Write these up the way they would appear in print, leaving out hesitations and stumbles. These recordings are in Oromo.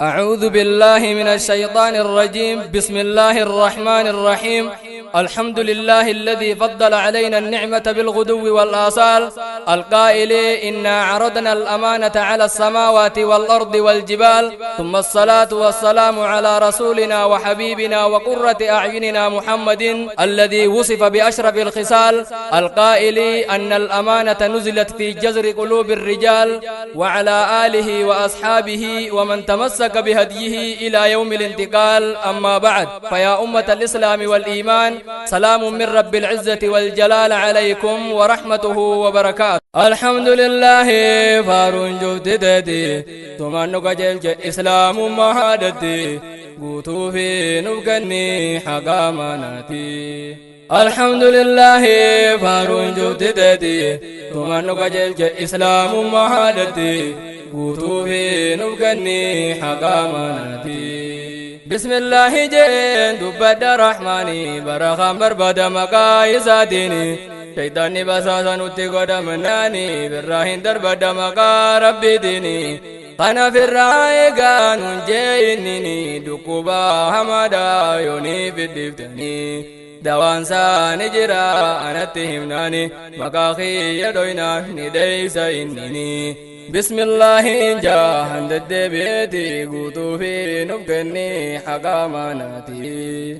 أعوذ بالله من الشيطان الرجيم. بسم الله الرحمن الرحيم. الحمد لله الذي فضل علينا النعمة بالغدو والآصال، القائل إنا عرضنا الأمانة على السماوات والأرض والجبال، ثم الصلاة والسلام على رسولنا وحبيبنا وقرة أعيننا محمد الذي وصف بأشرف الخصال، القائل أن الأمانة نزلت في جزر قلوب الرجال، وعلى آله وأصحابه ومن تمسك بهديه إلى يوم الانتقال. أما بعد، فيا أمة الإسلام والإيمان، سلام من رب العزة والجلال عليكم ورحمته وبركاته. الحمد لله فارون جبتتي ثم نقجلج إسلام مهادتي قوتو في نبقني حقامناتي. الحمد لله فارون جبتتي ثم نقجلج إسلام مهادتي قوتو في نبقني حقامناتي. بسم الله جين دبد رحماني برخام بربد مقايساتيني شيطاني بساسا نتي قدمناني بالراهن دربد مقا ربي ديني أنا في الرأي قانون جينيني دكوبا همدا يوني في الدفتني دوان سانجرا أنا تهمناني مقاخي يدوينا نديس إنني. بسم الله جاهند الدبيتي قوتو في نبكني حقامناتي.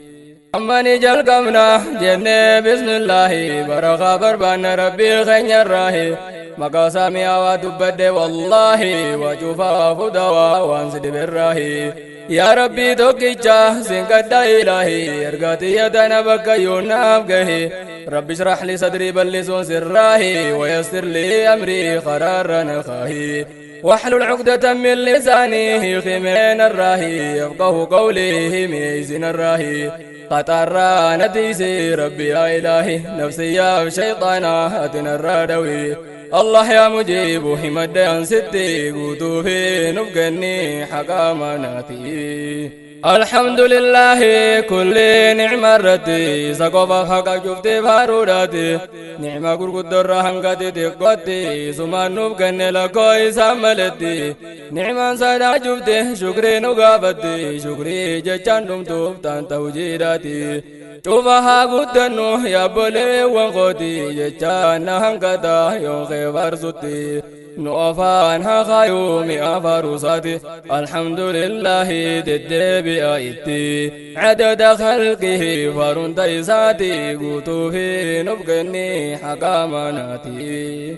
أماني جلقمنا جنة بسم الله برخا بربان ربي خين الراهي مقاسامي وتبد والله وجفا فدوا وانسد بالراهي. يا ربي توكيتشا سنقد إلهي أرقاتي يدنا بك ينافقه. ربي اشرح لي صدري بلسون سراهي ويسر لي أمري قرار نخاهي واحلل عقدة من لساني خمين الراهي يفقه قولي ميزن الراهي قطر نتيسي ربي يا إلهي نفسي يا شيطانا أتنا الرادوي. الله يا مجيب همد عن ستي قوتو في نبقني حقامناتي. الحمد لله كل نعمة رتي سقف حق شفتي فاروداتي نعمة قرقد الرهنقتي تقوتي سما نبقني لكوي ساملتي نعمة سادا شفتي شكري نقافتي شكري جتشان دمتوفتان توجيداتي شوفها قدنو يا بولي وانقوتي جتشان هنقتا يوخي فارسوتي نوفان هخيومي أفروساتي. الحمد لله تدبي آيتي عدد خلقه فرن تيساتي قوتو في نبقني حقامناتي.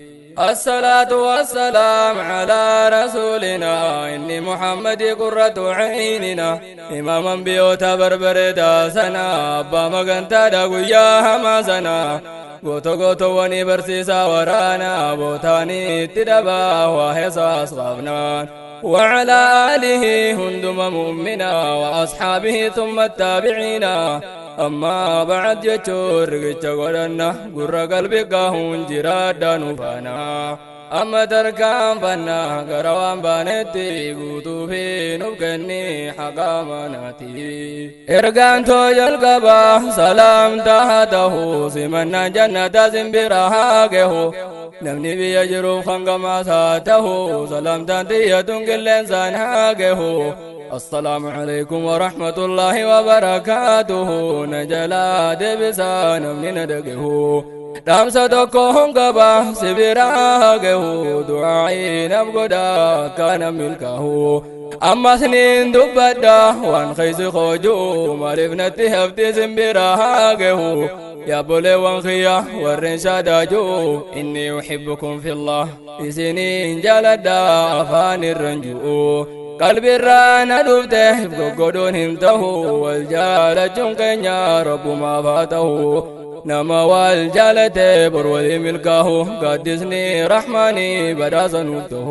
الصلاة والسلام على رسولنا إني محمد قرة عيننا إماما بيوتا بربردا سنا أبا مغنتا دقويا هما سنا قوتو قوتو وني برسيسا ورانا بوتاني تدبا وهيسا أصغفنا وعلى آله هندم مؤمنا وأصحابه ثم التابعين. أما بعد يجور قلنا قر قلبي قاهون جرادا نفانا أما تركان فنا قروان بانتي قوتو في نبكني حقامناتي. إرقان توجل قبا سلام تهته سمنا جنة زنبرها نمني بيجرو خنقما ساته سلام تنتية كل إنسان هاقه. السلام عليكم ورحمة الله وبركاته نجلا دبسا نمني ندقه دامسا تكون قبا سبراقه دعائي نبقدا كان ملكه. أما سنين دبدا وان خيس خوجو مالفنتي هفتي زنبراقه يا بولي وانخيا والرنشاداجو إني أحبكم في الله سنين جلدا أفاني الرنجو قلبي رانا دفته بقدون انتهو والجالة جنقين يا رب ما فاته نما والجالة برولي ملكه قدسني رحماني بدا سنوته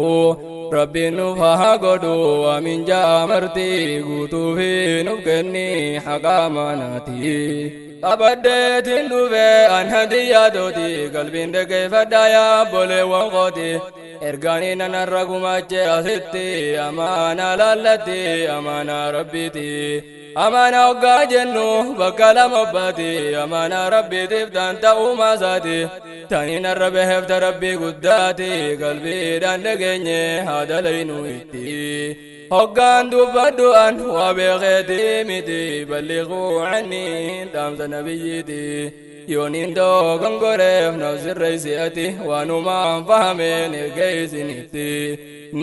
ربي نفها قدو ومن جامرتي قوتو في نبكني حقامناتي. أبدت النوبة أن هدياتي قلبي كيف دايا بولي وانقوتي إرقاني ننرقو ماتشي أستي أمانة لالتي أمانة ربيتي أمانة وقا جنو بكلا مباتي أمانة ربي تفتان تأوما ساتي تاني نربي هفت ربي قداتي قلبي دان لقيني هذا لينو إتي. Hoggaan dubbaddu'an waa beekeetii miti balliquu cannii dhaamsa nabiyyiiti. Yooniin dogongoreef nafsirreeysi'ati waanumaan fahameen ergeeysinitti.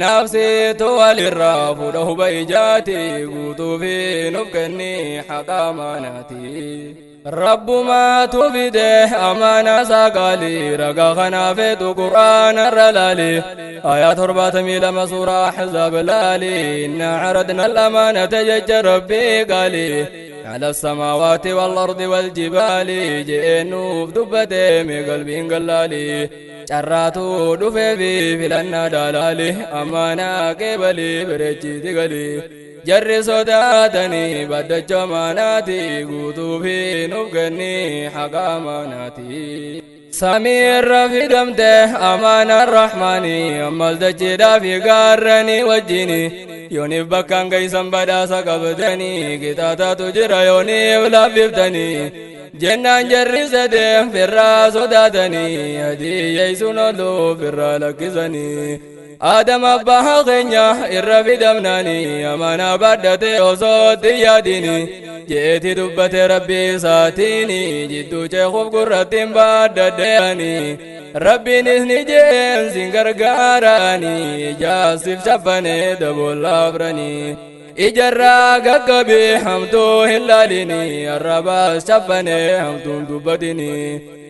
Nafsiitu walirraa fuudha huba ijaati guutuu fi nuuf kenni haqa amaanaati. Rabbumaatu fide amaanaa saaqaalii ragaa kanaa feetu qur'aana irra laali. Aayaa 72 suuraa Ahzaab laali. Innaa caradna al-amaanata jecha rabbii qaali. على السماوات والأرض والجبال جئنوف دبتي من قلبين قلالي carraatu dhufee fi filannaa daalaali amaanaa qeebalii bareechiiti galii jarri sodaatanii baddacha amaanaati guutuu fi nuuf kenni haqa amaanaati. Samiirra fidamte amaanaan rahmaanii ammas dachiidhaa fi gaarranii wajjini yooniif bakkaan geessan badhaasa qabdanii qixaataatu jira yooniif laaffiftanii jennaan jarri sadeen firraa sodaatanii hadiyyeessuun ooluu firraa lakkisanii. Aadam abbaa keenya irra fidamnaanii amaanaa baadhate osoo itti yaadini jeeti dubbate rabbii isaatiini jidduu ceekuuf gurrattiin baadhadheani rabbiinis ni jeen sin gargaarani ijaasif shaffane daboolla afranii ijarraa qaqqabii hamtuu hin laalini arrabaas shaffane hamtuun dubbatini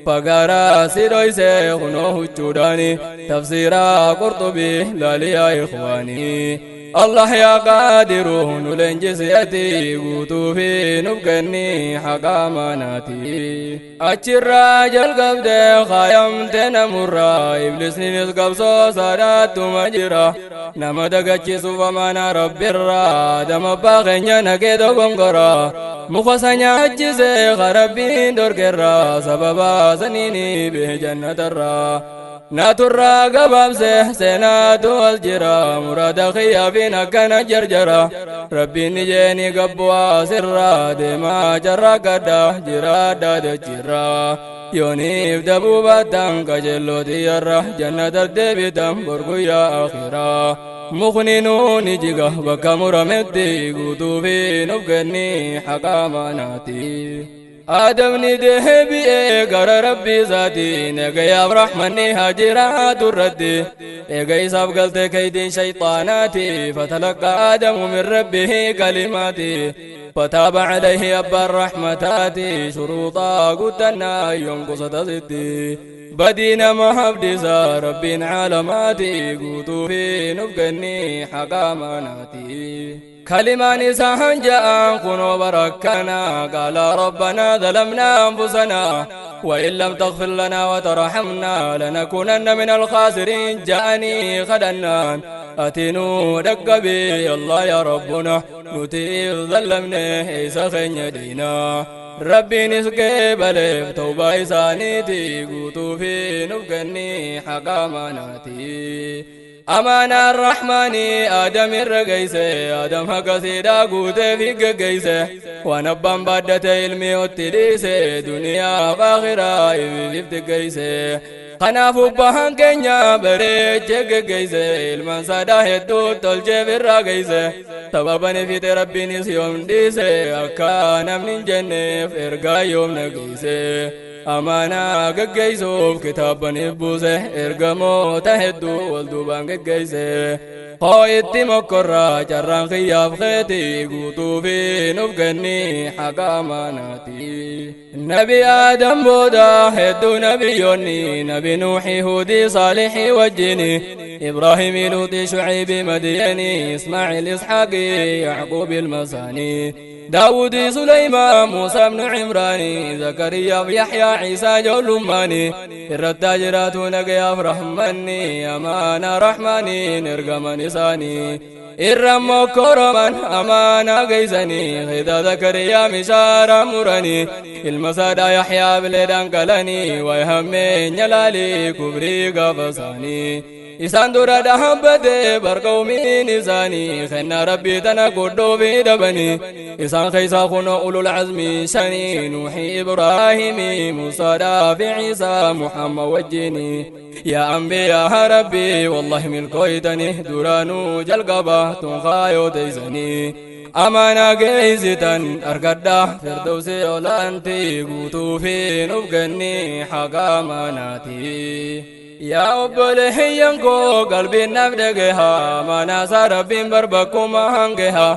fagaaraa si dhoyse kunoo huccuudhaani tafsiiraa qurxubii laaliyaa ikhwaanii Allah yaa qaadiru nu leenjisi'ati guutuu fi nuuf kenni haqa amaanaati. Achirraa jalqabde kaayamte namurraa iblisninis qabsoo saadaattuma jira nama dagachiisuuf amaanaa rabbirraa dama abbaa keenya naqee dogongora muka isa nyaachise rabbiin dhorkerraa sababa saniini bee jannatarraa. Naaturraa gabaabse seenaatu as jira muraada kiyyaafin akkana jarjara rabbiin ni jeeni gabbu'aa sirraa deemaa carraa gadda jiraadha dachirraa yooniif dabuu baattan qajeellootiyarra jannata deebitan borguyyaa akhiraa mukni nuuni jiga bakka murametti guutuu fi nuuf kenni haqa amaanaati. Aadamni deebi'ee gara rabbii isaatiin eegayaaf rahmanni haa jiraatu irratti eega isaaf galte kaydiin shayxaanaati fatalaqqa aadamu min rabbihi kalimaati fataaba calayhi abbaan rahmataati shuruuxaa guddannaa yonqusata sitti badii nama habdisa rabbiin caalamaati guutuu fi nuuf kenni haqa amaanaati. كلمان إسان جاء كنوا بركنا قال ربنا ظلمنا أنفسنا وإن لم تغفر لنا وترحمنا لنكونن من الخاسرين جاءني خدنان أتنو دقبي الله يا ربنا نتي ظلمنا إيسا خين ربي نسكي بلف توبة إسانيتي قوتو في نفقني حقا مناتي أمان الرحمن آدم الرقيس آدم حق سيدا قوتي في قيس ونبان بدت علمي وتديس دنيا فاخرة في قيس Kanaafuu bahan keenya bareechee geggeesse ilmaan sadaa hedduu tolchee firraa geesse sababani fixe rabbiinis yoom dhiise akka namni hin jenneef ergaa yoom nageesse amaanaa geggeessuuf kitaabaniif buuse ergamoota hedduu wal duubaan geggeesse hoo itti mokkorraa carraan kiyyaaf keeti guutuu fi nuuf kenni haqa amaanaati. Nabi Aadam booda hedduu nabiyyoonni nabi Nuuxi Huudii Saalixii wajjini Ibraahimii Luuxii Shucaybii Madiyanii Ismaaciil Isxaaqii Yacquubi Ilmasaanii داود سليمان موسى بن عمران زكريا يحيى عيسى جولماني الرتاجرات نقيا رحمني أمان رحماني نرقم نساني الرم كرما أمانة قيسني غدا زكريا مشارا مرني المسادة يحيى بلدان قلني ويهمين يلالي كبري قفصاني Isaan dura dhaabbate barqawmiin isaanii kennaa rabbii tana godhoofi dhabanii. Isaan keessaa kunoo ulul azmii shanii Nuuxii Ibraahimii Muusaadhaa fi Ciisaa Muhammad wajjini. Yaa anbiyaa rabbii wallahi milkooytanii duraanuu jalqaba tun kaayoo teeysanii. Amaanaa geeysitan argadha firdawsi olaantii guutuu fi nuuf kenni haqa amaanaati. Yaa obboleeyyan koo qalbiin naaf dhagaha manaasaa rabbiin barbakkuma hangaha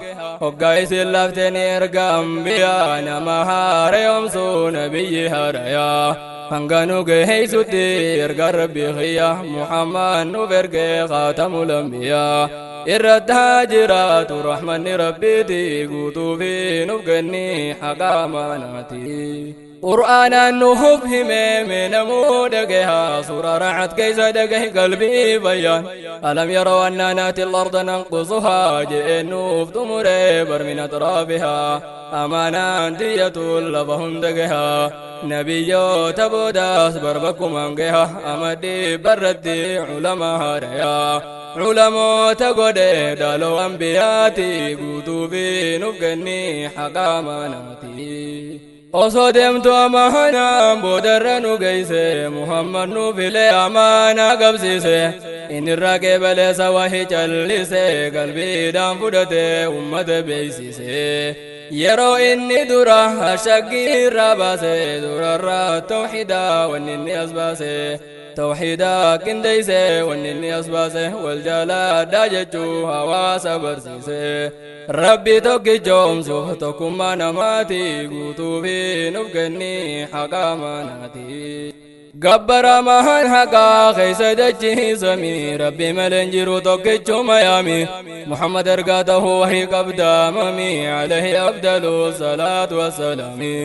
hoggaa isin lafteen erga ambiyaa nama haarayomsuu nabiyyi haarayaa hanga nu geeysutti erga rabbi khiyya Muhammad nuuf ergee khaatamul anbiyaa irratti haa jiraatu rahmanni rabbiiti guutuu fi nuuf kenni haqa amaanaati. قرآن نهب همي من مودقها سورة رعت كيس دقه قلبي بيان ألم يروا أننا ناتي الأرض ننقصها جئنوف دمري بر من أطرافها أمانا دية لفهم دقها نبي تبوداس بربكم أنقها أمدي بردي علماء ريا علماء تقودي دالو أنبياتي قوتوا في نفقني حقا مناتي Osoo deemtu amaanaan boodarra nu geeyse Muhammad nu filee amaanaa qabsiise inni irraa qeebaleessa wahii callise qalbiidhaan fudhate ummata beeksise yeroo inni dura shaggii irraa baase durarraa tawxiidaa wanni inni as baase tawxiidaa qindeeyse wanni inni as baase wal jaaladhaa jechuu hawaasa barsiise. Rabbi tokkichoomsuuf tokkummaa namaati guutuu fi nuuf kenni haqa amaanaati. Gabbaramaan haqaa keessa dachiisamii rabbi malee hin jiru tokkichuma yaami. Muhammad ergaa tahuu wahii qabdaamami alayhi afdalu salaatu wassalaami.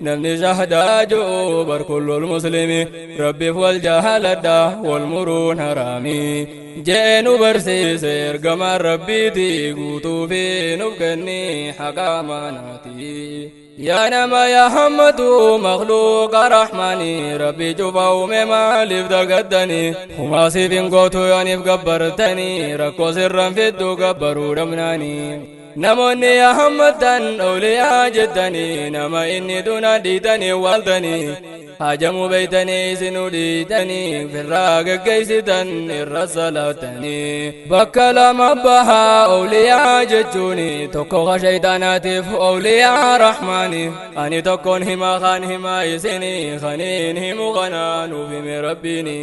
Namni shahdaa ji'u bar kullul muslimi rabbiif wal jaaladha wal muruun haraami. Jee nu barsiise ergamaan rabbiiti guutuu fi nuuf kenni haqa amaanaati. Yaa nama yaa hammatu makhluuqa rahmaani rabbi cufa uume maaliif dagattanii humaa siif hin gootu yooniif gabbartanii rakkoo sirran fiddu gabbaruu dhabnaanii. Namoonni yaa hammatan awliyaa jettanii nama inni duna dhiitanii waaltanii hajamuu beeytanii isinuu dhiitanii firraa geggeeysitan irra salaatanii. Bakka lama bahaa awliyaa jechuuni tokko ka shayxaanaatiif awliyaa rahmaani ani tokkoon himaa kaan himaa isinii kaniin himu kanaa nuuf hime rabbiini.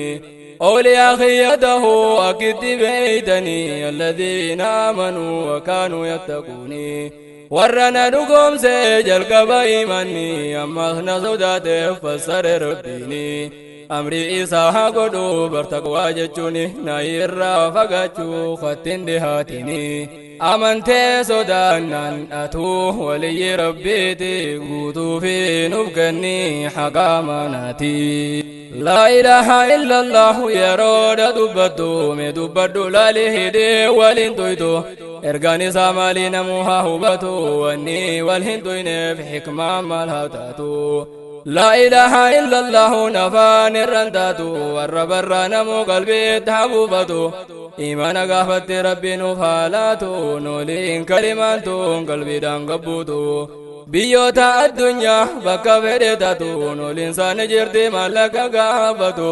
أولياء خيته أكد بيتني الذين آمنوا وكانوا يتقوني ورنا نقوم سجل كبايماني أما نصدات فسر ربيني أمري إساها قدو برتقوى جتشوني ناير فقاتشو ختن دهاتني أمنتي سودانان أتوه ولي ربيتي قوتو في نفقني حقا مناتي. لا إله إلا الله يرود دبتو مي دبتو لا لهدي ولين تويتو إرغاني سامالي نموها هبتو واني والهندوين في حكمة مالها تاتو. لا إله إلا الله نفان الرنداتو والربر نمو قلبي تحبوبتو إيمان قافت ربي نفالاتو نولين كلماتو قلبي دانقبوتو biyyoota addunyaa bakka fedhe taatu nooliin isaanii jirti maallaqa gaafatu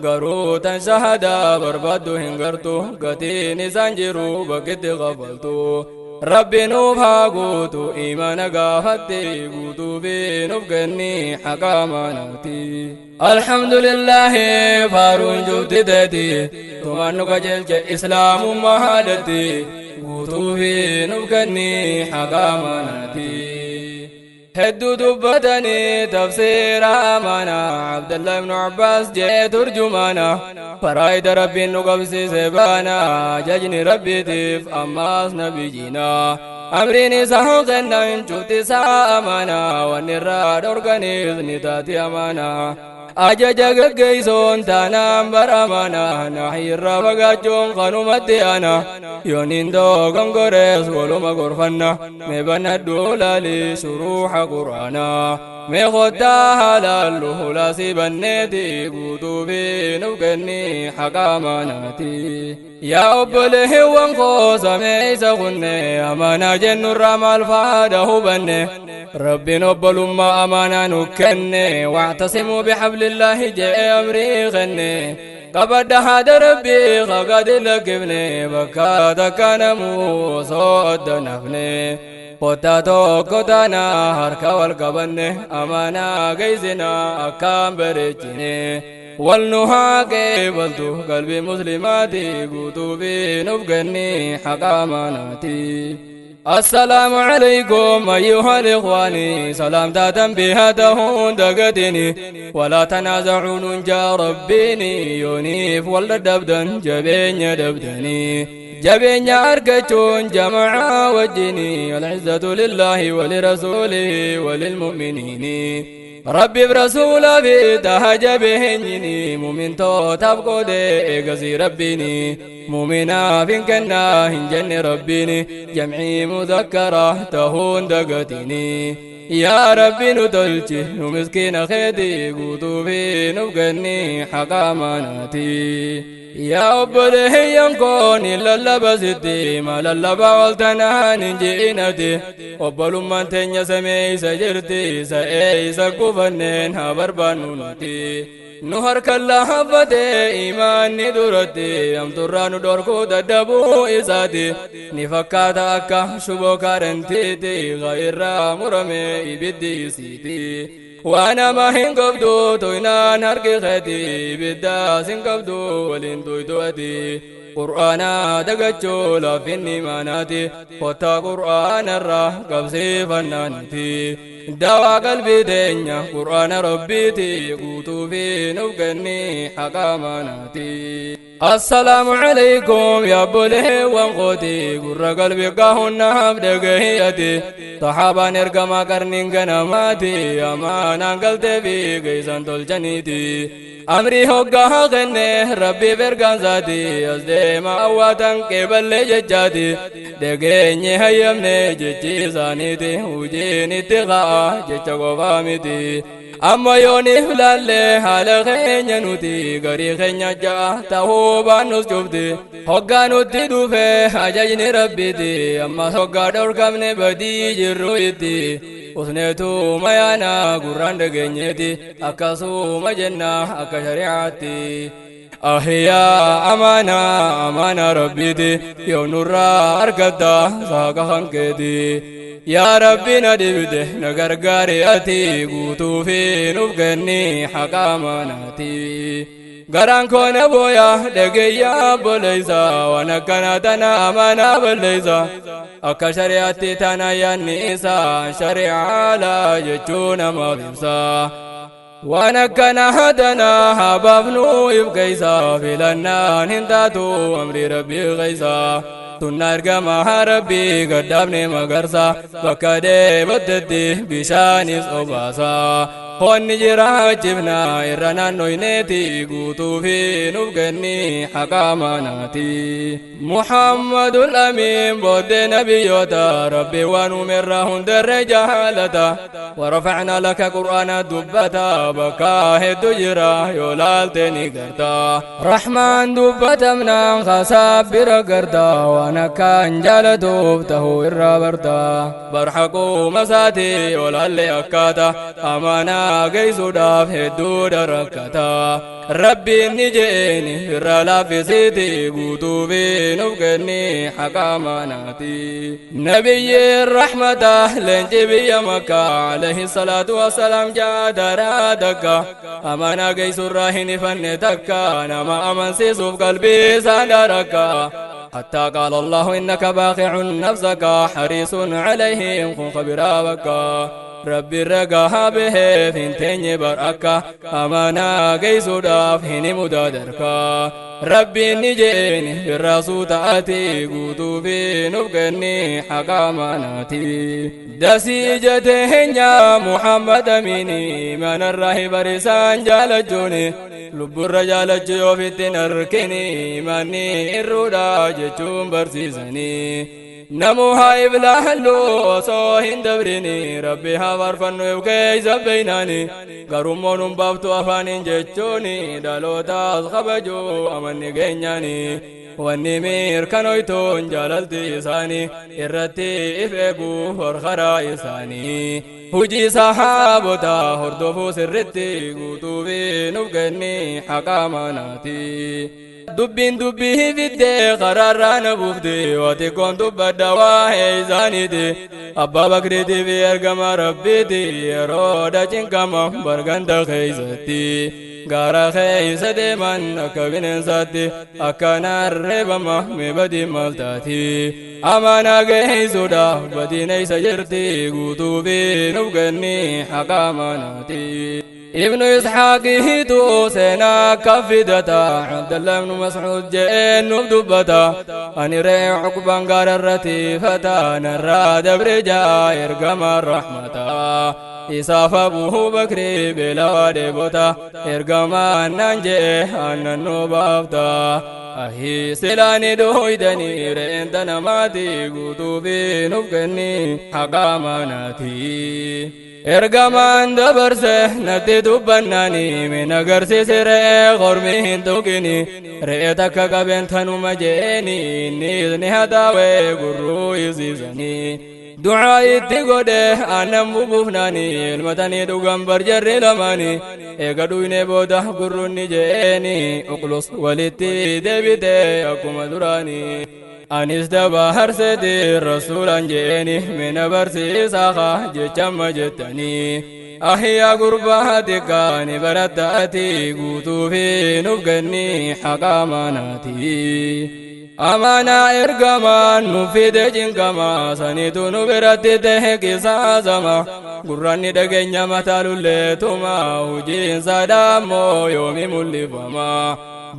garuu tan shahadaa barbaaddu hin gartu gatiin isaan jiru bakkitti kafaltu. Rabbi nuuf haa guutu imaana gaafatte guutuu fi nuuf kenni haqa amaanaati. Alhamdulillahi faaruun jubti teeti tumaan nu qajeelche islaamummaa haadhatti guutuu fi nuuf kenni haqa amaanaati. Hedduu dubbatanii tafsiira amaanaa Abdallah ibnu Abbaas jee turjumaana faraayida rabbiin nu qabsiise baana ajajni rabbiitiif ammaas nabiyyiina amriin isaa kennan cufti isaa amaanaa wanni irraa dhorkanis ni taati amaanaa. Ajaja gaggeessoon taanaan baramana nahiirra fagaachuun kanumatti ana yooniin dogongorees waluma gorfanna mee banadhuu laalii shuruuxa quraanaa mee kottaa haalaallu hulaasii banneeti guutuu fi nuuf kenni haqa amaanaati. Yaa obboleewwan koo sameessa kunne amaanaa jennurraa maal faada hubanne rabbiin obbolummaa amaanaa nu kenne واعتصموا بحبل الله جاء أمري غني قبل هذا ربي قد لكبني بكاد كان موصود نفني قطا قطانا هركا والقبن أمانا قيسنا أكام برجني والنها قبلت قلبي مسلماتي قطوبي نبقني حق أماناتي. السلام عليكم أيها الإخوان سلام تاتم بها تهون دقتني ولا تنازعوا ننجا ربيني يونيف ولا دبدن جبين دبدني جبين أركتون جماعة وجني العزة لله ولرسوله وللمؤمنين ربي برسول في تهج بهنيني مؤمن تو تبقو دي قزي ربيني مؤمنا فين كنا هنجن ربيني جمعي مذكرة تهون دقتني يا ربي نتلجي ومسكين خيتي قوتو في نبقني حق أماناتي. يا أبله ينكوني للبستي ما للبا والتنان جئنتي أبلما تنيا سمي سجرتي سأي سكوفنين هبربانونتي نهر كلا حفتي إيماني درتي أم تران دوركو تدبو إساتي نفكات أكا شبو كارنتيتي غير مرمي بدي سيتي وانا ما هنقبدو توينا نرقي خيتي بدا سنقبدو ولين تويتواتي قرآنا دقتشو لافني ماناتي قطا قرآن الرا قبسي فنانتي دوا قلبي دنيا قرآن ربيتي قوتو في نبقني حق أماناتي. السلام عليكم يا بوله وانقوتي قر قلبي قاهن بدقيتي صحابة نرقما قرنين قنماتي أمانا قلت في قيسان تلجنيتي أمري هقا غني ربي برقان ذاتي أزدي ما أواتن قبل ججاتي دقيني هيمني ججي سانيتي وجيني تغا ججا قفامتي أما يوني فلالي حال خينيا نوتي غري خينيا جا تهوبا نسجبتي هقا نوتي دوفي حاججني ربيتي أما هقا دوركمني بدي جرويتي usneetu mayaana gurraan dhageenyeeti akkasuma jenna akka shari'aatti. Ahiyyaa amaana amaana rabbiiti yoo nurraa argatta saaqa hankeeti. Yaa rabbi na dhibde na gargaari ati guutuu fi nuuf kenni haqa amaanaati. Garaan koo na booya dhageeyyaa boleessa waan akkana tana amaanaa balleessa. Akka shari'aatti tana yaanni isaa shari'aa laa jechuu namaaf ibsa. Waan akkana tana habaafnu if keessa filannaan hin taatu amri rabbii keessa. Tunna ergama rabbii gaddaafne magarsa bakka deebattetti bishaanis obaasa. Honni jiraachifna irra naannoyneeti guutuu fi nuuf kenni haqa amaanaati. Muhammadul Amiin booddee nabiyyoota rabbi waan uumerra hundarra jaalata. ورفعنا لك قرآن دبتا بكا هدو جرا يولالتني قرتا رحمن دبتا منان خساب برقرتا وانا كان جالتوب تهو الرابرتا برحقو مساتي ولالي أكاتا أمانا قيسو داف هدو دركتا ربي نجيني الرلا في سيتي قوتو نبقني حق أماناتي نبي الرحمة لنجبي مكة عليه الصلاة والسلام جاء درادك أمانا قيس الراهن فنتك أنا ما أمن سيسوف قلبي سندرك حتى قال الله إنك باقع نفسك حريص عليهم خبرابك. Rabbi ragaa baheef hin teenye bar akka amaanaa geessuudhaaf hin himu dadarkaa. Rabbiin ni jeeni irraa ta'ati guutuu fi nuuf kenni haqa amaanaati. Dasii jateenya Muhammad Amini manarraa hibarisaan jaalachuuni lubburra jaalachuu ofitti hin argini manni irruudha jechuun barsiisanii. Namu haa iblaallu osoo hin dabrini rabbi haa faarfannu keessa beeynaani garummoo nun baaftu afaaniin jechuuni dhalootaas kabajuu amanni keenyaani wanni mirkanoytuun jaalalti isaanii irratti if eeguu horkaraa isaanii hujii sahaabotaa hordofuu sirritti guutuu fi nuuf kenni haqa amanaati. Dubbiin dubbii fiddee karaarraa na buufte waati koon dubbadha waa'ee isaaniiti. Abbaa Bakriitii fi ergama Rabbiiti yeroo dachinkama barganda keeysatti. Gaara keeysa deeman akka bineensaatti akkanaan reebama mee badii maal taati. Amaanaa geessuudhaaf badiin eeysa jirti guutuu fi nuuf kenni haqa amanaati. ابن إسحاق هيتو سينا كفدتا عبد الله بن مسعود جئن دبتا أني ري عقبا قال الرتيفتا نرى دبرجا إرقم الرحمة إساف أبو بكر بلا دبتا إرقم الننجي أن النبافتا أهي سلاني دويدني رئنت نماتي قوتو في نفقني حقامناتي Ergamaan dabarse natti dubbannaani min agarsiise re'ee qormi hin tuqini re'ee takka qabeen tanuma jeeni innis ni hataawee gurruu isiisanii. Du'aa itti godhe aannan bubuufnaani ilmatanii dhugan barjarri lamaani eega dhuyne booda gurruun ni jeeni uqlus walitti deebite akkuma duraanii. Anis dabarseeti rasuulaan jeeni mina barsiisaa jechamma jettanii. Ahiyyaa gurbaa xiqqaa ni barattaati guutuu fi nuuf kenni haqa amanaati. Amaanaa ergamaan nuuf fide cinqama saniitu nu biratti ta'e qisaasama. Gurranni dhageenya mataa lulleetuma hojiin saadaammoo yoomi mul'ifama.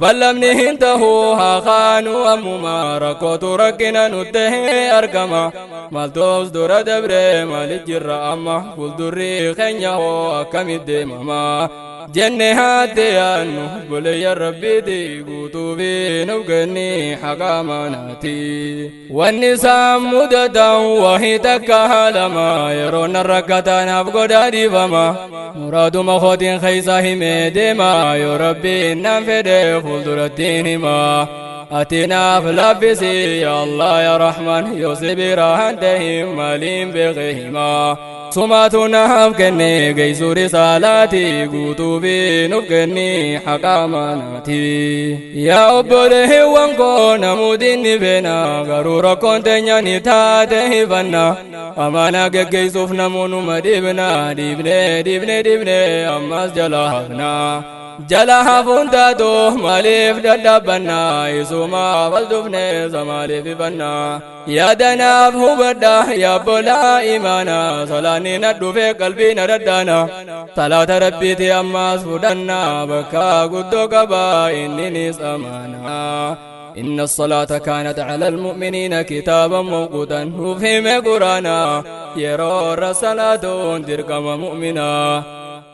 Ballamni hin tahu haa kaanu ammuma rakkootu rakkina nutti argama. Maaltoos dura dabre maalit jirra amma fuuldurri keenya hoo akkamit deemama. Jenne haatti yaannu buleeyya rabbiiti guutuu fi nuuf kenni haqa amanaati. Wanni isaan mudatan wahii takka lama yeroo nan rakkatanaaf godhaa dhiifama. Muraaduma kootiin keessa himee deema yoo rabbiin nan fedhe fuuldurattiin hima. Ati naaf laaffisi yaa Allah yaa Rahman yoo si biraan ta'e maaliin beekee hima. Sumaatu naaf kenne geessu risaalaati guutuu fi nuuf kenni haqa amanaati. Yaa obboleewwan koo namoonni ni beena garuu rakkoon teenya ni taate hifanna. Amaanaa geggeessuuf namoonnuma dhiibna dhiibne dhiibne dhiibne ammas jala hafna. Jala hafuun taatu maaliif dadhabbanna isumaaf as dhufne maaliif ifanna. Yaadanaaf hubadha yaabbolaa imaana salaanni na dhufe qalbii na daddaana. Salaata rabbiiti ammas fudhanna bakka guddoo qaba inninis amaana. إن الصلاة كانت على المؤمنين كتابا موقوتا وفهم قرانا يرى الصلاة درقم مؤمنا.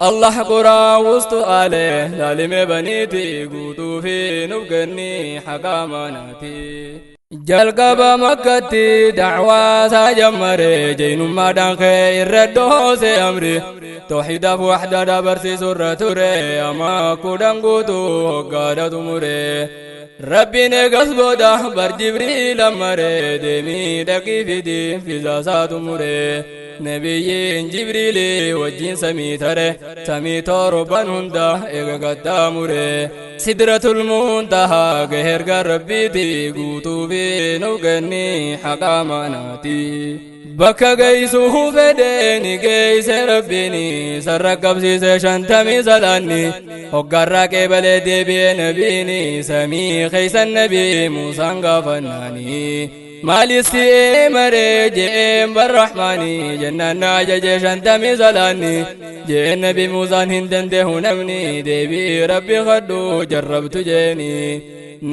الله قرا وسط آله لالم بنيتي قوتو في نبقني حقامناتي. Jalqaba makkatti dacwaa isaa jammare jeenummaadhaan kee irra dhoose amri tawxiidaaf waxdada barsiisu irra ture amma kudhan guutuu hoggaadha xumure. Rabbiin eegas booda bar Jibriil ammare deemii dhaqii fidi fizaasaa xumure. Nabiyyiin Jibriili wajjin samii tare samii torban hunda eega qaxxaamure. Sidratul Muntahaa gahe erga Rabbiiti guutuu fi nuuf kenni haqa amanaati. Bakka geessuu fedhe ni geesse Rabbiini sarara qabsiise shantamii salaanni hoggarraa qeebalee deebi'ee nabiini samii keeysan nabii Muusaan gaafannaani. Maalisi maree jeen barrahmaani jennaan na ajaje 50 salaanni jeen Nabi Muusaan hin dandeehu namni deebii Rabbi kadhu jarrabtu jeeni.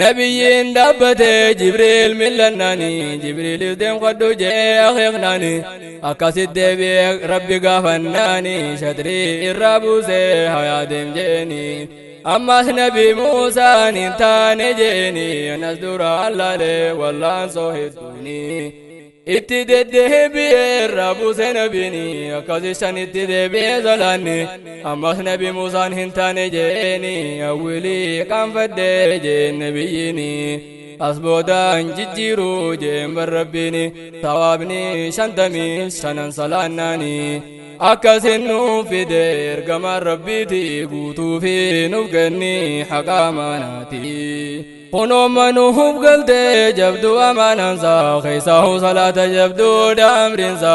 Nabiyyiin dhaabbate Jibriil millannaani Jibriilis deem kadhu jee akeeknaani akkasit deebi'ee Rabbi gaafannaani shatrii irraa buusee hayaa deem jeeni. Ammas Nabi Muusaan hin taane jeeni anas dura allaalee wallaansoo hedduuni. Itti deddeebi'ee irraa buuse nabiini akkasi 5tti deebi'ee salaanni ammas Nabi Muusaan hin taane jeeni awwilii qaanfadhee jeen nabiyyiini. As boodaan jijjiiruu jeen barrabbiini sawaabni 55 salaannaani. Akkasin nuuf fide ergamaan Rabbiiti guutuu fi nuuf kenni haqa amaanaati. Kunoo manuuf galtee jabduu amaanansa keessaahu salaata jabduudha amriinsa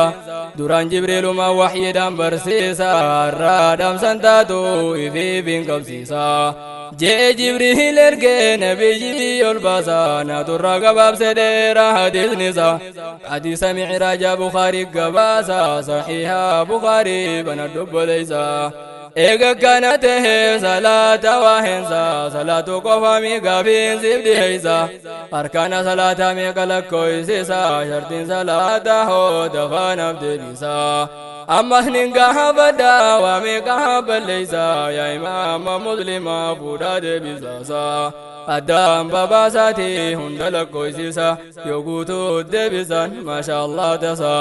duraan Jibriiluma waxyiidhaan barsiisa har'aa dhaamsan taatu ifiif hin qabsiisa. Jee Jibriil ergee nabiyyi ol baasa naaturraa gabaabse dheeraa hadiisnisa hadiisa micraaja Bukaarii gabaasa saxiiha Bukaarii bana dubboleessa. Eega kana tahe salaata wahensa salaatu qofa miigaafiin siif dhiheessa harkana salaata meeqa lakkoofsisa shartiin salaata hoo dafaanaaf deebisa. Ammas nin gaafadha waa meeqa balleessa yaa imaama muslimaa fuudhaa deebisaasa. Addaan babaasaati hunda lakkoofsisa yoo guutuu deebisan maasha Allah tasa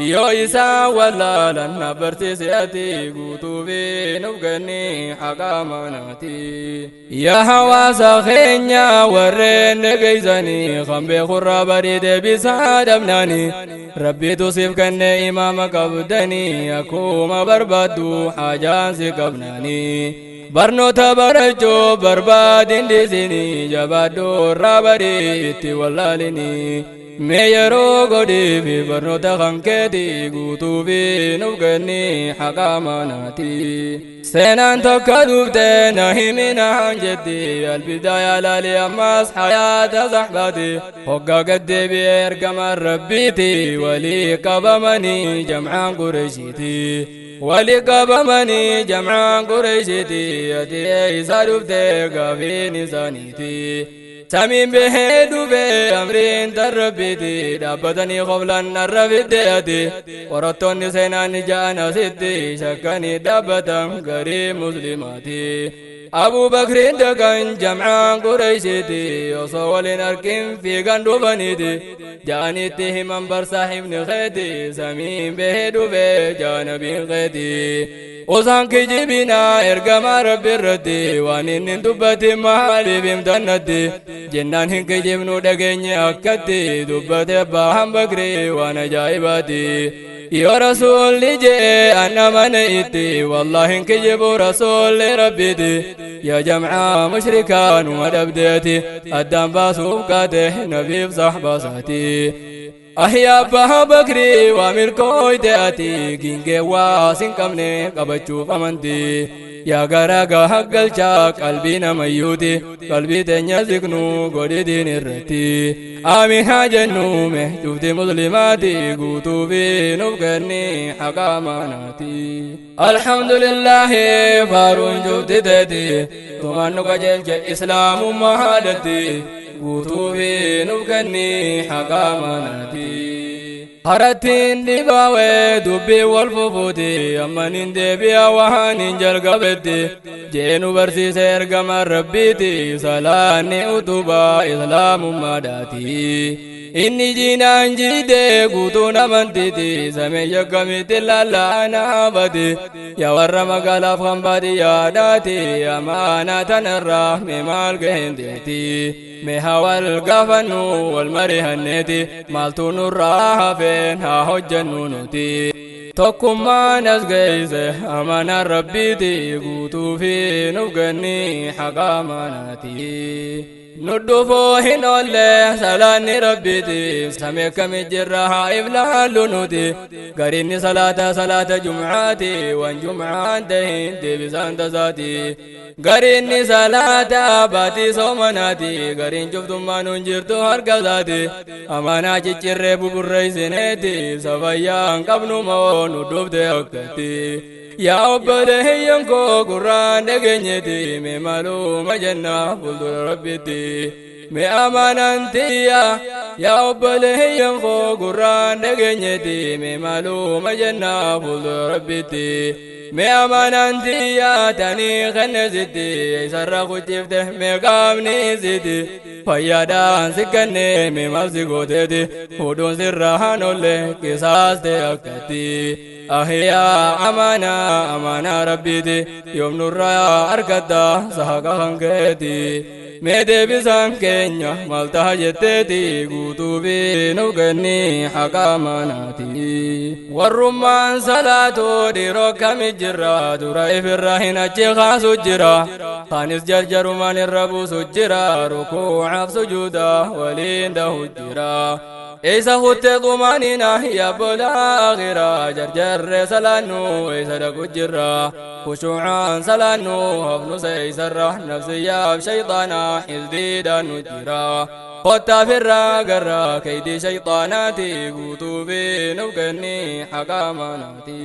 yoo isaan wallaalan na barsiise ati guutuu fi nuuf kenni haqa amaanaati. Yaa hawaasa keenya warreen dhageessanii kan beekurraa barii deebisaa dhabnaani Rabbiitu siif kenne imaama qabdanii akkuma barbaaddu haajaan si qabnaani. Barnoota barachuu barbaadin dhiisinii jabaadhu irraa barii itti wallaalinii. Mee yeroo godhii fi barnoota kan keetii guutuu fi nuuf kenni haqa amaanaati. Seenaan tokko dhuftee na himinaan jetti albidaaya laali ammas hayaata sahbaati. Hoggaa gad deebi'ee ergamaan Rabbiiti walii qabamanii jamcaan Qureeshiiti. Walii qabamanii jamcaan Qureeshiiti ati eessa dhuftee gaafiin isaaniiti. Samiin bahee dhufee amriin tan Rabbiiti dhaabbatanii qoblan narra fidde ati qorattoonni seenaan ja'an asitti shakkanii dhaabbatan garii muslimaati. Abuu Bakriin dhaqan jamcaan Qureeshiiti osoo waliin arkin fiigan dhufaniiti ja'anitti himan bar saahibni keeti samiin bahee dhufee jaanabiin keeti. Osaan kijibinaa ergamaa Rabbi irratti waan inni hin dubbatin maaliif himtannatti jennaan hin kijibnu dhageenye akkatti dubbate abbaan Bakrii waan ajaa'ibaati. Yoo rasuulli jee anna mana itti wallaahi hin kijibu rasuulli Rabbiiti yaa jamcaa mushrikaa numa dhabdeeti addaan baasuuf kaate nabiif sahbaasaati. Ahyaa abbaa Bakrii waa milkooyte ati gingee waa sin qabne qabachuuf amantii. Yaa garaa gaaggalchaa qalbii namayyuuti qalbii teenya siqnu godhi diin irratti. Aamin haa jennuume cufti muslimaati guutuu fi nuuf kenni haqa amaanaati. Alhamdulillaahi faaruun cufti teeti tumaan nu qajeelche islaamummaa haadhatti guutuu fi nuuf kenni haqa amaanaati. Harattiin dhibaawee dubbii wal fufuuti amman hin deebi'a waan hin jalqabetti jee nu barsiise ergamaan Rabbiiti salaanni utubaa islaamummaadhaati. Inni jiinaan jiidee guutuun amantiiti samee yakkamitti lallaanaa bade yaa warra magaalaaf kan baadiyyaadhaati amaanaa tanarraa mee maal gaheen teeti. Mee haa wal gaafannu wal mari'anneeti maaltu nurraa hafeen haa hojjennu nuti. Tokkummaan as geesse amanaan Rabbiiti guutuu fi nuuf kenni haqa amaanaati. Nu dhufuu hin oolle salaanni rabbiiti samee kami jirra haa iflaallu nuti gariinni salaata salaata jumcaati waan jumcaan tahin deebisaan tasaati gariinni salaata baatii soomanaati gariin cuftummaan hun jirtu harka isaati amaanaa ciccirree buburreeysineeti safayyaan qabnu moo nu dhufte akkatti. Yaa obboleeyyan koo gurraan dhageenyeeti mee maaluma jenna fuuldura rabbitti mee amaanaan tiyya. Yaa obboleeyyan koo gurraan dhageenyeeti mee maaluma jenna fuuldura rabbitti mee amaanaan tiyya tanii kennesitti isarra kuchifte mee qaamni isiiti fayyaadhaan si kenne mee maal si gooteeti hudhuun sirra hanolle qisaaste akkatti. Ahiyaa amaanaa amaanaa rabbiiti yoom nurraa argatta sahaqa hankeeti mee deebisaan keenya maal taha jetteeti guutuu fi nuuf kenni haqa amaanaati. Warrummaan salaatuu dhiiroo kami jirra dura ifirra hin achi kaasu jira kaanis jarjarumaan irra buusu jira rukuucaaf sujuuda waliin dahu jira. Eessa kuttee xumaanina yaabbola akhiraa jarjarree salaannu eessa dhaqu jirra khushuucaan salaannu hafnu seeysarra nafsiyyaaf shayxaana xisdiidhaan nu jira kottaa firraa garra keeydii shayxaanaati guutuu fi nuuf kenni haqa amaanaati.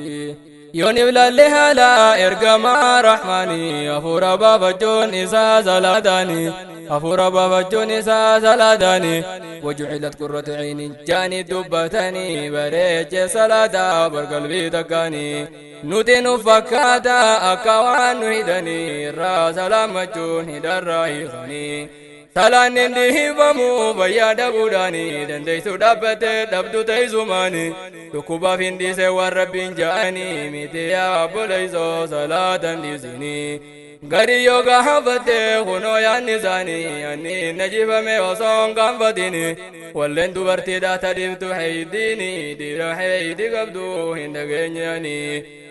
Yoon iblalli haala ergamaa rahmaanii hafuura baafachuun isaa salaataanii hafuura baafachuun isaa salaataanii wajucilat qurratu cayni jaanii dubbatanii bareeche salaataa barqalbii takkaanii nuti nu fakkaata akka waan nu hidhanii irraa salaamachuun hidharraa hiikanii. Salaanni dhiibamu fayyaa dhabuudhaani dandeessu dhaabbattee dhabdu teessumaani dhukkubaaf hin dhiise waan rabbiin ja'anii miti yaabboleessoo salaatan dhiisinii. Gari yoo gaafatte kunoo yaanni isaanii anni najifame osoo hin gaanfatini walleen dubartiidha tadhiiftu heeydiini dhiira heeydi qabdu hin dhageenyani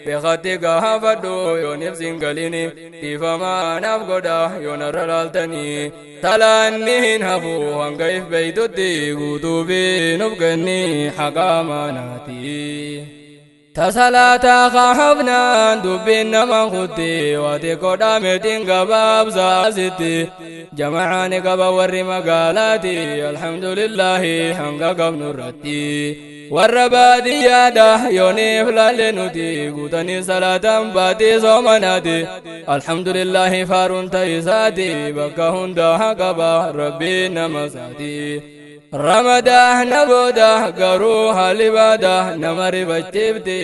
beekatti gaafadhu yoon ibsin galini dhiifamaa naaf godha yoon irra laaltanii talaanni hin hafu hanga if beeytutti guutuu fi nuuf kenni haqa amaanaati. Tasalaataa kaafnaan dubbiin nama kutti waati kodhaameetiin gabaabsaasitti jamacaani qaba warri magaalaati alhamdulillaahi hanga qabnu irratti warra baadiyyaadha yooniif laalle nuti guutanii salaataan baatii soomanaati alhamdulillaahi faaruun ta'isaati bakka hundaa qaba rabbiin nama isaati. Ramadaana booda garuu haalli baada nama rifachiifti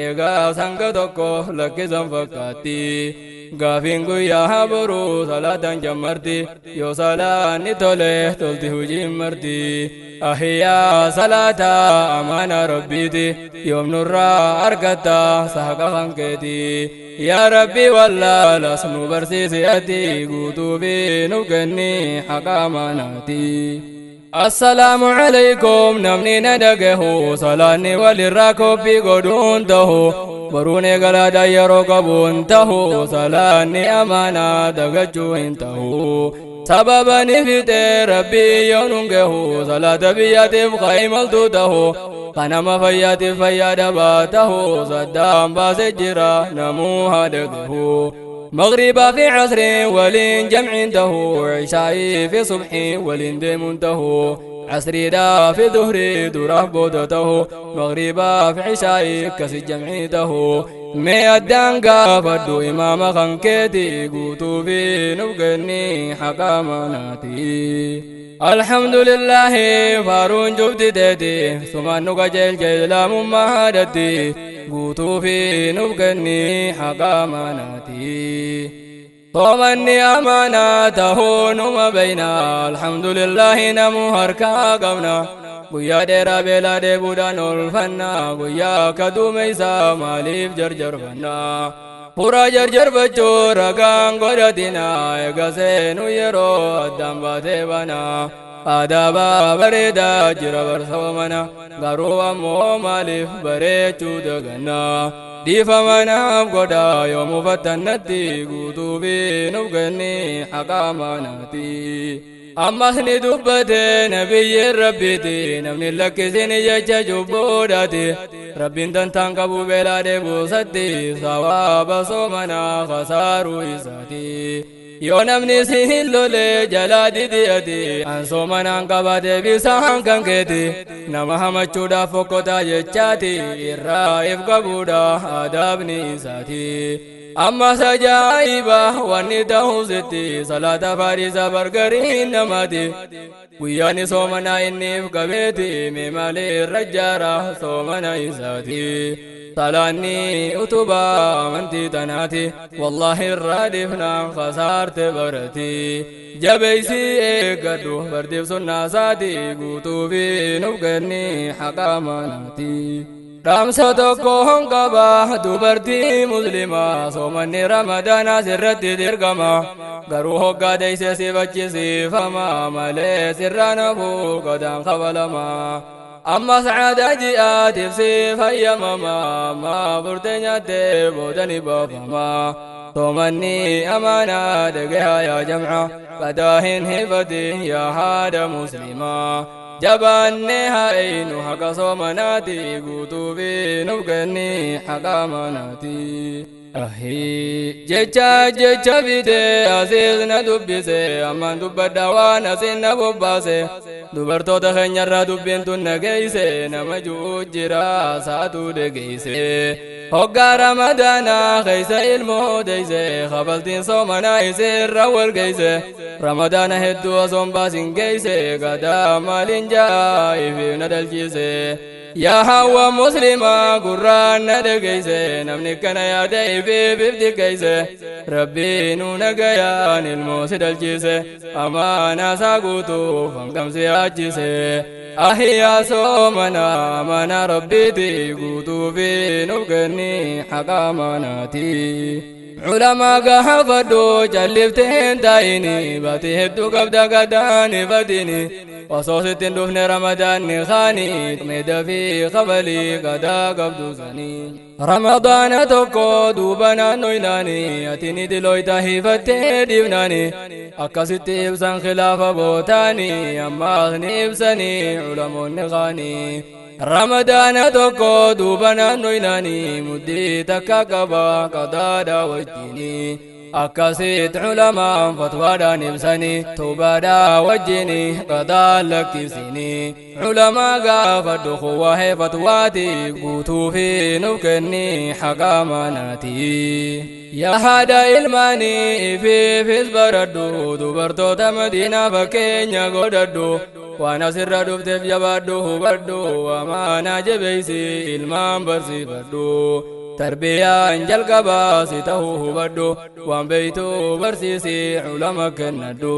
egaa sanga tokko lakkisan fakkaatti gaafiin guyyaa boruu salaataan jammarti yoo salaanni tole tolti hujiin marti ahiyyaa salaata amaana rabbiiti yoom nurraa argatta sahaqa hankeeti yaa rabbi wallaalas nu barsiisi ati guutuu fi nuuf kenni haqa amaanaati. Assalaamu alaykum namni na dhagahu salaanni walirraa koppii godhuun tahu baruun eegalaadhaan yeroo qabuun tahu salaanni amaanaa dagachuu hin tahu sababa ni fixee rabbii yoo nun gahu salaata biyyaatiif qaa'imaltuu tahu kanama fayyaatiif fayyaa dhabaa tahu saddaan baasee jira namuu haa dhagahu. مغربا في عصر ولين جمع تهو عشائي في صبح ولين ديم تهو عصري دا في ظهري دره بودته مغربا في عشائي كس جمع تهو مي الدنقا فدو إمام خنكتي قوتو في نبقني حقا مناتي الحمد لله فارون جبت تيتي ثم نقجل جيلا ممهدتي guutuu fi nuuf kenni haqa amaanaati. Soomanni amaanaa tahuu numa beeyna alhamdulillahi namuu harkaa qabna guyyaa dheeraa beelaa dheebuudhaan oolfanna guyyaa akka duumeysaa maaliif jarjarfanna. Fura jarjarfachuu ragaan godhatina eega seenu yeroo addaan baatee bana. Adaabaa bareedaa jira barsoomana garuu ammoo maaliif bareechuu daganna dhiifama naaf godha yoo mufattannatti guutuu fi nuuf kenni haqa amaanaati. Ammas ni dubbate nabiyyi rabbiiti namni lakkisini jecha cubbuudhaati rabbiin dantaan qabu beelaa dheebuusatti sawaaba soomanaa khasaaruu isaati. Yoo namni si hin lole jalaa didiyati an soomanaan qabate bisaan kan keeti nama hamachuudhaaf fokkotaa jechaati irraa if qabuudha adaabni isaati. Ammas ajaa'iba wanni ta'uusitti salaata faariisa bargariin namaati guyyaan soomanaa inniif qabeeti mee malee irra jaara soomana isaati. Salaanni utubaa amantii tanaati wallaahi irraa dhiifnaan khasaarte barati jabeeysii eeggadhu bardiif sunnaa isaati guutuu fi nuuf kenni haqa amanaati. Dhaamsa tokko qaba dubartii muslimaa soomanni ramadaanaa sirratti dirqama garuu hoggaa deeyse si bachisiifama malee sirraa nafuu qodaan kabalama. Ammas caada ji'aatiif si fayyamama amma furtee nyaattee booda ni baafama. Soomanni amaanaa dhagahaa yaa jamca qadaa hin hifatin yaa haadha muslimaa. Jabaannee haa eynu haqa soomanaati guutuu fi nuuf kenni haqa amanaati. Jecha jecha fide asiis na dubbise ammaan dubbadha waan asiin na bobbaase dubartoota keenyarraa dubbiin tun na geeyse nama ju'u jira saatuu dhegeeyse. Hoggaa ramadaanaa keeysa ilmoo deeyse kafaltiin soomanaa isirra wal geeyse ramadaana hedduu osoon baasin geeyse gadaa maaliin jaa ifiif na dhalchiise. Yaa hawa muslimaa gurraan na dhageeyse namni kana yaada ifiif if xiqqeeyse rabbii nu nagayaan ilmoo si dhalchiise amaanaa isaa guutuuf hangam si yaachise. Ahiyaa soomana amana rabbiiti guutuu fi nuuf kenni haqa amanaati. Culamaa gaafadhu calliftee hin taa'ini baatii hedduu qabda gadaan ifatini osoo sitti hin dhufne ramadaanni kaani meeda fi kabalii gadaa qabdu sanii. Ramadaana tokko duuba naannoo ilaani ati ni dilooyta hifattee dhiifnaani akkasitti ibsan khilaafa bootaani ammaas ni ibsanii culamoonni kaani. Ramadaana tokko duuba naannoo ilaani muddii takka qaba qadaadha wajjini akkasitti culamaan fatwaadhaan ibsanii tuubaadhaa wajjini qadaa lakkisini culamaa gaafadhu kuwaahee fatwaati guutuu fi nuuf kenni haqa amanaati. Yaa haadha ilmaanii ifiifis baradhu dubartoota madiinaa fakkeenya godhadhu waan asirra dhufteef jabaadhu hubadhu amaanaa jabeeysi ilmaan barsiifadhu. Tarbiyaan jalqabaa si ta'uu hubadhu waan beeytu barsiisi culama kennadhu.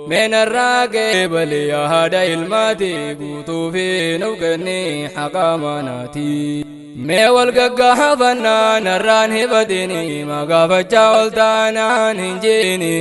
Meenarraa qeebali yaa haadha ilmaati guutuu fi nuuf kenni haqa amanaati. Mee wal gaggaafannaa narraan hifatini magaafachaa ol taanaan hin jiini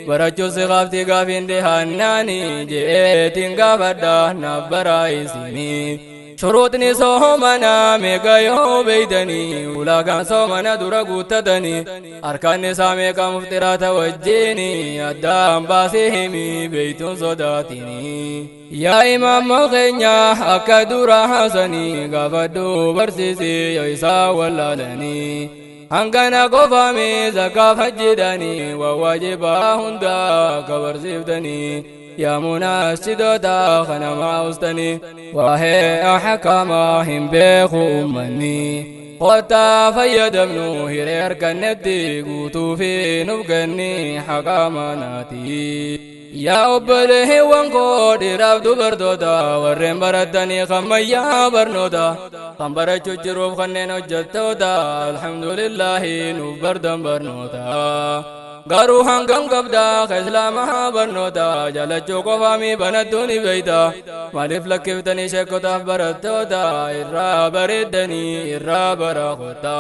barachuus gaafti gaafiin dhihaannaani je'eetiin gaafadha naaf baraa isinii. Shuruutni soomanaa meeqa yoo beeytanii ulaagaan soomana dura guuttatanii harkaan isaa meeqa muftiraata wajjini addaan baasee himi beeytuun sodaatini. Yaa imaama keenya akka dura haasanii gaafadhu barsiisi yoo isaa wallaalanii. Hangana qofame zakaaf hajjidhanii waan waajibaa hundaa akka barsiiftanii. Yaa munaashidoota kanamaa ustanii waa'ee ahkamaa hin beeku uummanni. Kottaa fayyadamnu hiree harkannetti guutuu fi nuuf kenni haqa amanaati. Yaa obboleewwan koo dhiiraaf dubartoota warreen baratanii kammayyaa barnoota kan barachuu jiruuf kanneen hojjettoota alhamdulillaahi nuuf bardan barnoota. Garuu hangam qabdaa ka islaamaa barnoota jaalachuu qofaami banattuu ni beeyta maaliif lakkiftanii sheekotaaf barattoota irraa bareeddanii irraa barakota.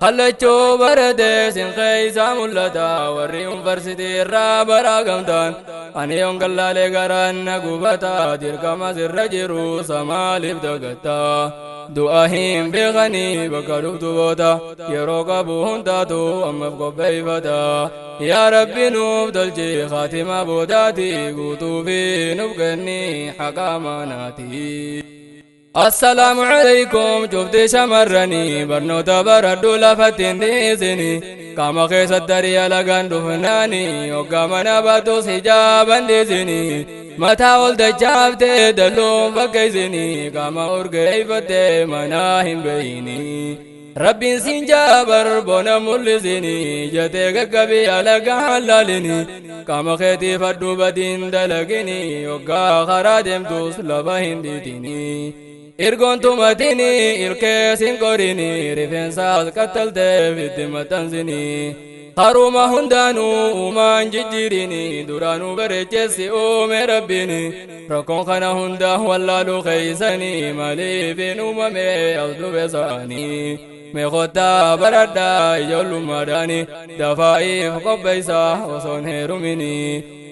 Kallachoo baratee sin keessa mul'ata warri yuunivarsiitii irraa baraa gamtaan ani yoon gallaalee garaan na gubata dirqama sirra jiru samaaliif dagatta du'a hin beekanii bakka dhuftu boota yeroo qabu hundaatu ammaaf qopheeffata yaa rabbi nuuf tolchi khaatima boodaati guutuu fi nuuf kenni haqa manaati. السلام عليكم شفت شمرني برنوتا بردو لفتين ديسني كما خيس الدريا لغان دفناني وكما نباتو سجابا ديسني متى ولد جابتي دلوم فكيسني كما أرقيفتي مناهم بيني ربي سنجابر بونا ملسني جتي قبي على قالالني كما خيتي فردو بدين دلقني وقا خرادم توس لبهن ديتني Ergoon tumatini ilkeesin qorini rifeensaas kattaltee fitti maxxansini haruma hundaanuu uumaan jijjiirini duraanuu bareechessi uume rabbiini rakkoon kana hunda wallaaluu keeysanii maaliif hin uumame as dhufe isaanii meeqotaa baradhaa ijoollummaadhaani dafaa'iif qopheessaa osoon heerumini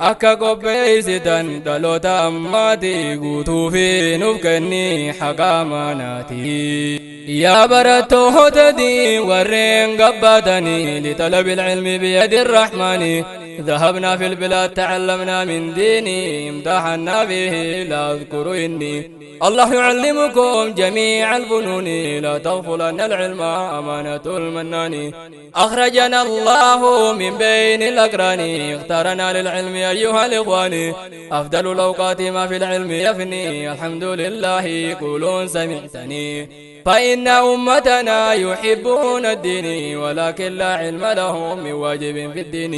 akka qopheessitan dhaloota ammaati guutuu fi nuuf kenni haqa manaati. Yaa barattoota diin warreen gabbaatanii litalabil ilmi biyadi rahmaani ذهبنا في البلاد تعلمنا من ديني امتحنا به لا أذكر إني الله يعلمكم جميع الفنون لا تغفلن العلم أمانة المنان أخرجنا الله من بين الأقران اختارنا للعلم أيها الإخوان أفضل الأوقات ما في العلم يفني الحمد لله قولون سمعتني فإن أمتنا يحبون الدين ولكن لا علم لهم من واجب في الدين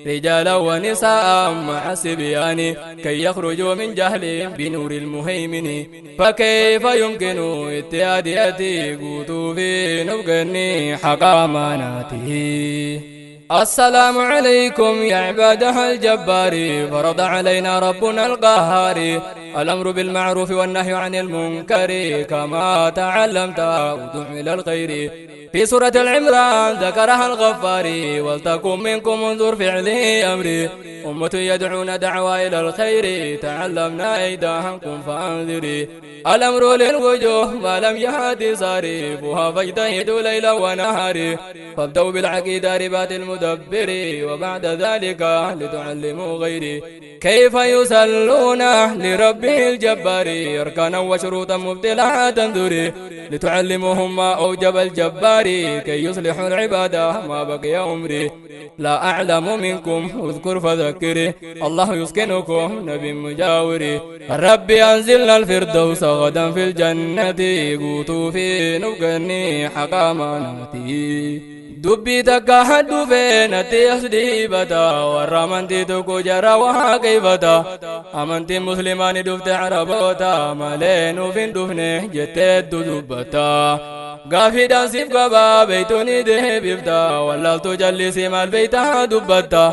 رجالا ونساء مع الصبيان كي يخرجوا من جهل بنور المهيمن فكيف يمكن اتياد يأتي قوتوا في نبقني حق أماناته. السلام عليكم يا عباده الجبار فرض علينا ربنا القهار الأمر بالمعروف والنهي عن المنكر كما تعلمت ادع إلى الخير في سورة العمران ذكرها الغفار ولتكن منكم انظر فعلي أمري أمة يدعون دعوة إلى الخير تعلمنا أيداهم فأنذري الأمر للوجوه ما لم يهد صارفها فاجتهدوا ليلا ونهاري فابدأوا بالعقيدة ربات المدبر وبعد ذلك لتعلموا غيري كيف يسلون لربه الجبار أركانا وشروطا مبتلعة تنذري لتعلموهم ما أوجب الجبار كي يصلحوا العبادة ما بقي عمري لا أعلم منكم اذكر فذكري الله يسكنكم نبي مجاوري ربي أنزلنا الفردوس غدا في الجنة قوتوا في نبقني حق أمانتي dubbii takka haddufee natti as dhiibata warra amantii tokko jara waa qeybata amantiin musliimaa ni dhufte araboota malee nuuf hin dhufne jetteettu dubbata gaafiidhaan siif qabaa beeytuu ni deebifta wallaaltuu jallisii maal beeytaa dubbatta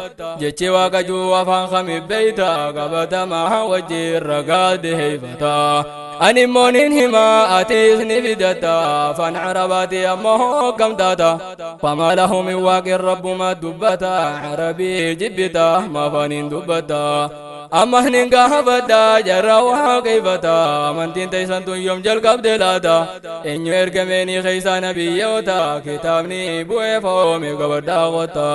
jechi waaqa juu afaan kamiif beeyta qabatamaa wajjin ragaa deebifata. Ani immoo hima atis ni fidatta afaan arabaati ammoo kam taata fama lahu min waaqin rabbuma dubbata arabii jibbita maafaaniin dubbata amma nin gaafadha jarra waaqeeffata amantiin teessan tun yoom jalqabde laata eenyu ergameenii keeysaa nabiyyoota kitaabni bu'ee foome gabadhaa qotta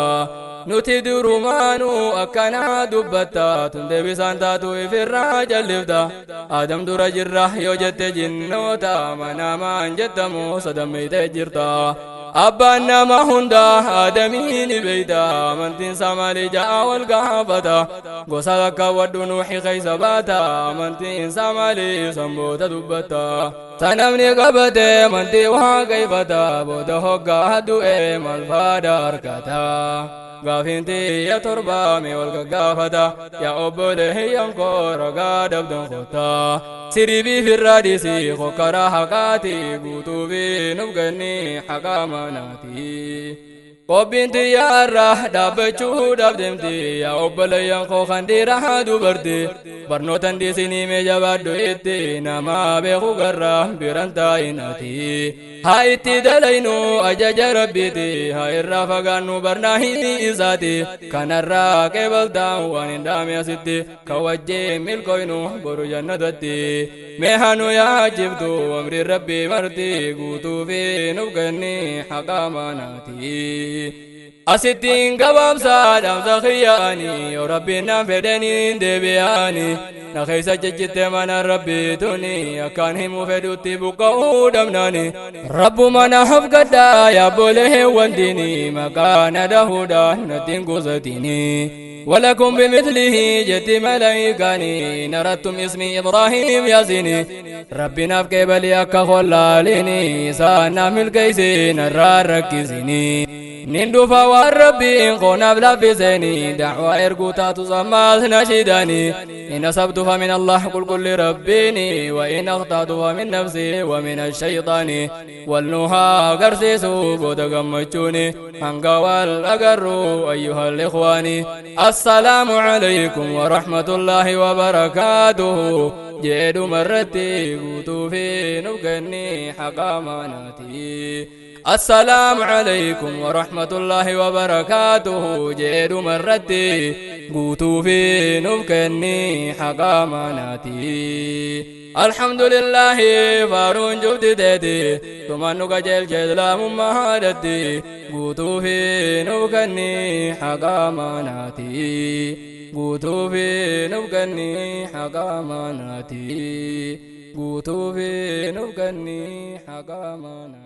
nuti durumaanuu akkanaa dubbatta tun deebisaan taatu ifirraa jallifta aadam dura jirra yoo jette jinnoota manaamaan jettamu sadammeeytee jirta abbaan nama hundaa aadamiin beeyta amantiin samaalii ja'a wal gaafata gosa lakka wadhu nuuxi keeysa baata amantiin samaalii samboota dubbata sanamni qabate amantii waaqeeffata booda hoggaa du'e malfaada harkata gaafinti ya torbaame wal gaggaafata yaa obboleeyyan koo ragaa dabdan kottaa siribii firraadhisi hokkara haqaati guutuu fi nuuf kenni haqa manaati. Qophiin xiyyaarra dhaabbachuudhaaf deemti yaa obboleeyyan koo kan dhiiraa dubarti barnootan dhiisinii mee jabaadhu itti nama beeku garra biran taa'inati Haa itti dalaynu ajaja rabbiiti, haa irraa fagaannu barnaahii isaati. Kanarraa qeebaltaan waan hin dhaame asitti, ka wajjin milkoynu boru jannatatti. Mee hanu yaajibtu amri rabbii marti, guutuu fi nuuf kenni haqa maanaati. Asittiin gabaabsaa dhaamsa kiyyaani, yoo rabbiin naan fedhaniin deebi'aani. Na keessa jejjitte mana rabbii tuni, akkaan himuu fedhutti buqqa'uu dhabnaani. Rabbuma na hafgadhaa yaabbolee wantiini, maqaa na dahuudhaan nattiin qusatini. ولكم بمثله جت ملائكاني، نردتم اسمي إبراهيم ياسيني. ربنا في قبلي أكا خلاليني، سانا ملكيسين الراركزيني. نندفا والربي قونا بلافزيني، دعوة إرقوتا تسمى نشيداني. إن أصبت فمن الله قل كل ربيني، وإن أخطأت فمن نفسي ومن الشيطان. والنها قرسيسو بودقمتشوني هنقوال أقروا أيها الإخوان. السلام عليكم ورحمة الله وبركاته. جيد مرتي قوتو في نبقني حقاماناتي. السلام عليكم ورحمة الله وبركاته. جيد مرتي قوتو في نبقني حقاماناتي. الحمد لله فارون جبت تيتي، ثم جل جل مهادتي. قوتو في نبقني حقاماناتي. قوتو في نبقني حقاماناتي. قوتو في نبقني حقاماناتي.